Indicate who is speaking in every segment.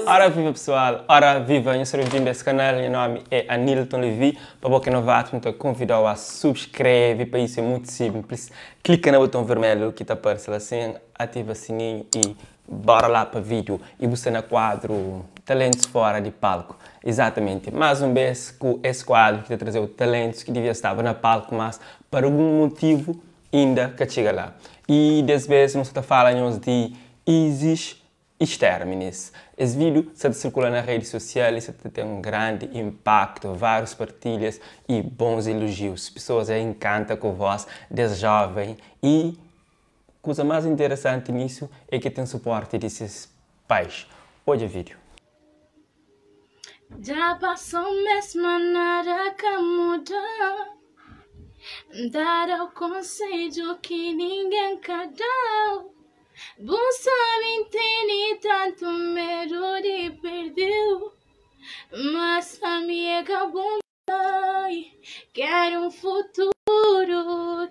Speaker 1: Ora viva pessoal, ora viva, nhos seja bem-vindo a esse canal, meu nome é Anilton Levi, para você que é novato, me convido a subscrever, para isso é muito simples, clica no botão vermelho que está aparecendo assim, ativa o sininho e bora lá para vídeo e você na quadro Talentos Fora de Palco. Exatamente, mais um vez com esse quadro que te trazer talentos que devia estar na palco, mas por algum motivo ainda que chega lá. E dessa vez nós está falando de Isis Exterminis. Esse vídeo está circula na rede social e está tem um grande impacto, várias partilhas e bons elogios. Pessoas encantam com a voz desse jovem e coisa mais interessante nisso é que tem suporte desses pais. Olha o vídeo.
Speaker 2: Já passou mesmo nada que mudou. Dar o conselho que ninguém cadou. Bom sabe tem tanto medo de perder. Mas a minha acabou. Quero um futuro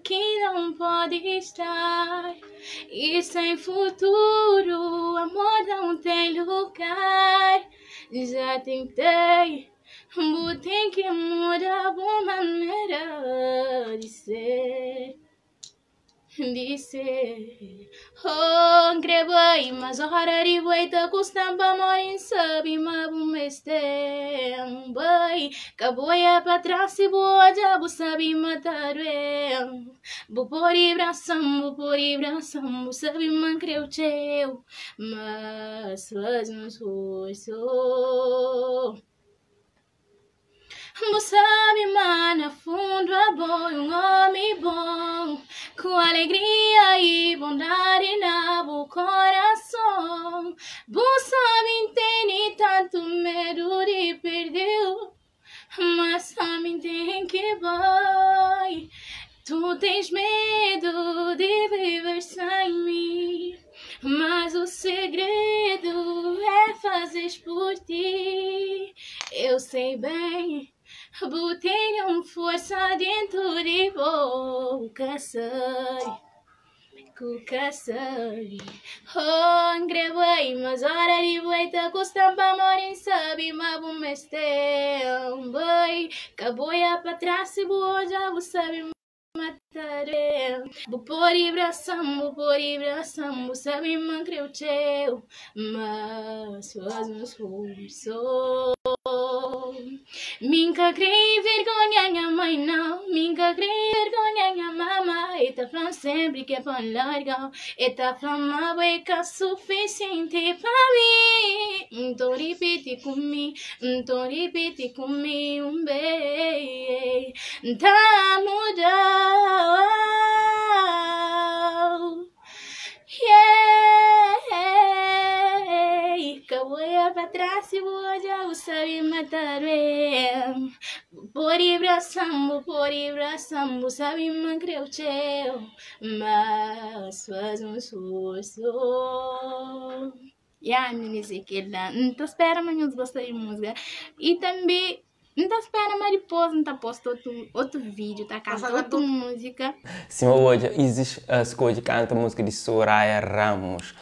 Speaker 2: que não pode estar. E sem futuro, amor não tem lugar. Já tentei, vou ter que mudar a maneira de ser. De ser. Oh, crebei, mas a hora de volta custa pa morrer, sabe, mas o mês tem. Bem, caboia pra trás se boa, já vou sabe matar eu. Vou por bração, vou por bração, vou sabe man creu teu, mas faz um esforço. Você sabe, mano, fundo é bom, um homem bom, com alegria e bondade na coração. Você sabe, tem tanto medo de perder, mas também tem que vai. Tu tens medo de viver sem mim, mas o segredo é fazeres por ti. Eu sei bem, botei um força dentro de boca, sei. Cuca sei. Oh, ngrebei, mas hora de volta custa pa morrer, sabe, mas bom mestre, bem. Caboia pra trás, se boa, já vou sabe matar eu. Vou por bração, vou por bração, vou sabe man creu teu, mas faz um esforço. Minha crê vergonha minha mãe não, minha crê vergonha minha mama. E tá falando sempre que é pra largar, e tá falando mas é suficiente pra mim. Então repete comigo, então repete comigo um beijo. Tá mudando. Yeah, caboia pra trás e vou já o sabe matar eu. Por bração, por bração, vou sabe man creu teu, mas faz um esforço. Yeah, meninas, aquela. Então espera, mas eu gostar de música. E também então espera, mas depois não tá posto outro, outro vídeo, tá cantando outra música.
Speaker 1: Sim, hoje Isis escolhe canta a música de Soraya Ramos,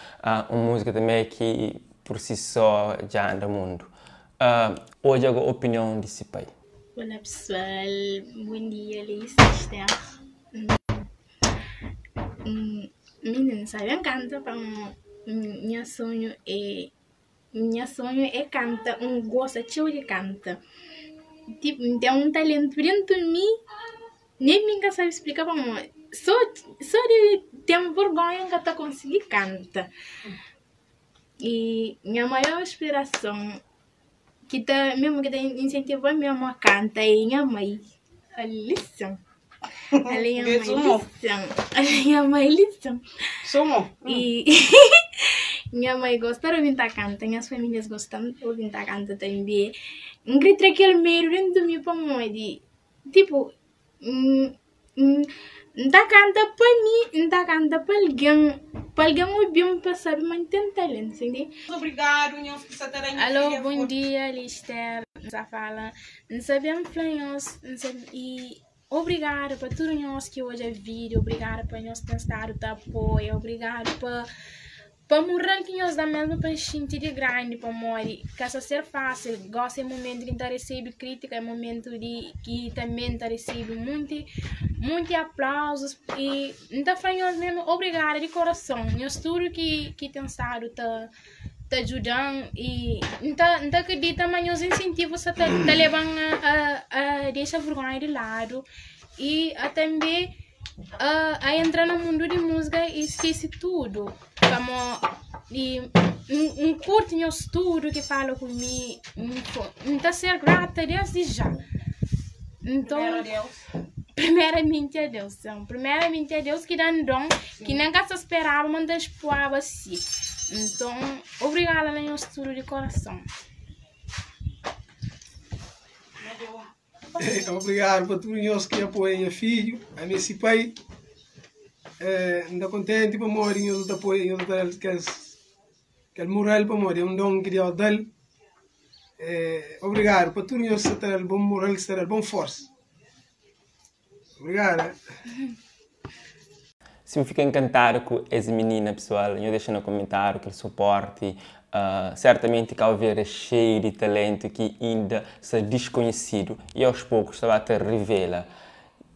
Speaker 1: uma música também que por si só já anda mundo. Hoje a opinião de si pai.
Speaker 2: Olá pessoal, bom dia, Alice. Menina, sabe, eu canto para meu sonho é meu sonho é cantar, um gosto cheio de canta. Tipo, tem um talento dentro de mim, nem ninguém sabe explicar para mim. Só, só de ter vergonha que eu consegui cantar. E minha maior inspiração, que tá, mesmo que tá incentivou mesmo a cantar, é minha mãe. Alison. Ela é minha mãe, Alison. Ela é minha mãe, Alison.
Speaker 3: Sumo.
Speaker 2: E minha mãe gosta de ouvir cantar, minhas famílias gostam de ouvir cantar também. Um grito aquele meio dentro de mim para mãe, tipo, não canta para mim, não canta para alguém, para alguém ouvir para saber, mas tem talento, entende?
Speaker 3: Obrigado, nhos que está
Speaker 2: Alô, bom dia, Lister. Não fala, não sabemos falar, não sabe e obrigado para todos nós que hoje é vídeo, obrigado para nós ter estado de apoio, obrigado para. Pa mural ki nhos da mesmu pa N xinti di grandi pamodi ka sta ser fásil gosi é mumentu ki N ta resebe krítika é mumentu di ki tanbe N ta resebe munti munti aplauzus i N ta fla nhos mesmu obrigada di korason nhos tudu ki ki ten stadu ta ta djuda-m i N ta N ta kridita ma nhos insentivu sta ta ta leba-m a a dexa vergonha di ladu i a tanbe. A entra na mundu di múzika i skese tudu pamo i N kurti nhos tudu ki fala ku mi N ta ser grata desdi ja nton primeramenti a Deus primeramenti a Deus ki da-m don ki nen ka sta speraba ma N ta spuaba si nton obrigada na nhos tudu di korason.
Speaker 4: Obrigadu pa tudu nhos ki apoia nha fidju, ami é si pai. N ta kontenti pamodi nhos ta apoia, nhos ta da-l kes kel mural pamodi é un don ki Deus da-l. Obrigadu pa tudu nhos ki sta ta da-l bon mural, ki sta ta da-l bon forsa. Obrigadu.
Speaker 1: Si bu fika enkantadu ku es minina pesoal, nho dexa na komentariu kel suporti. Sertamenti Cabo Verde é xeiu di talentu ki inda sta diskonhesidu i aos pokus ta ba ta rivela.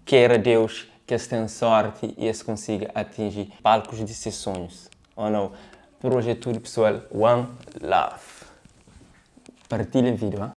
Speaker 1: Kera Deus ki es ten sorti i es konsiga atinji palkus di ses sonhus. Oh no. Pur oji é tudu pesoal. One love. Partilha video ha.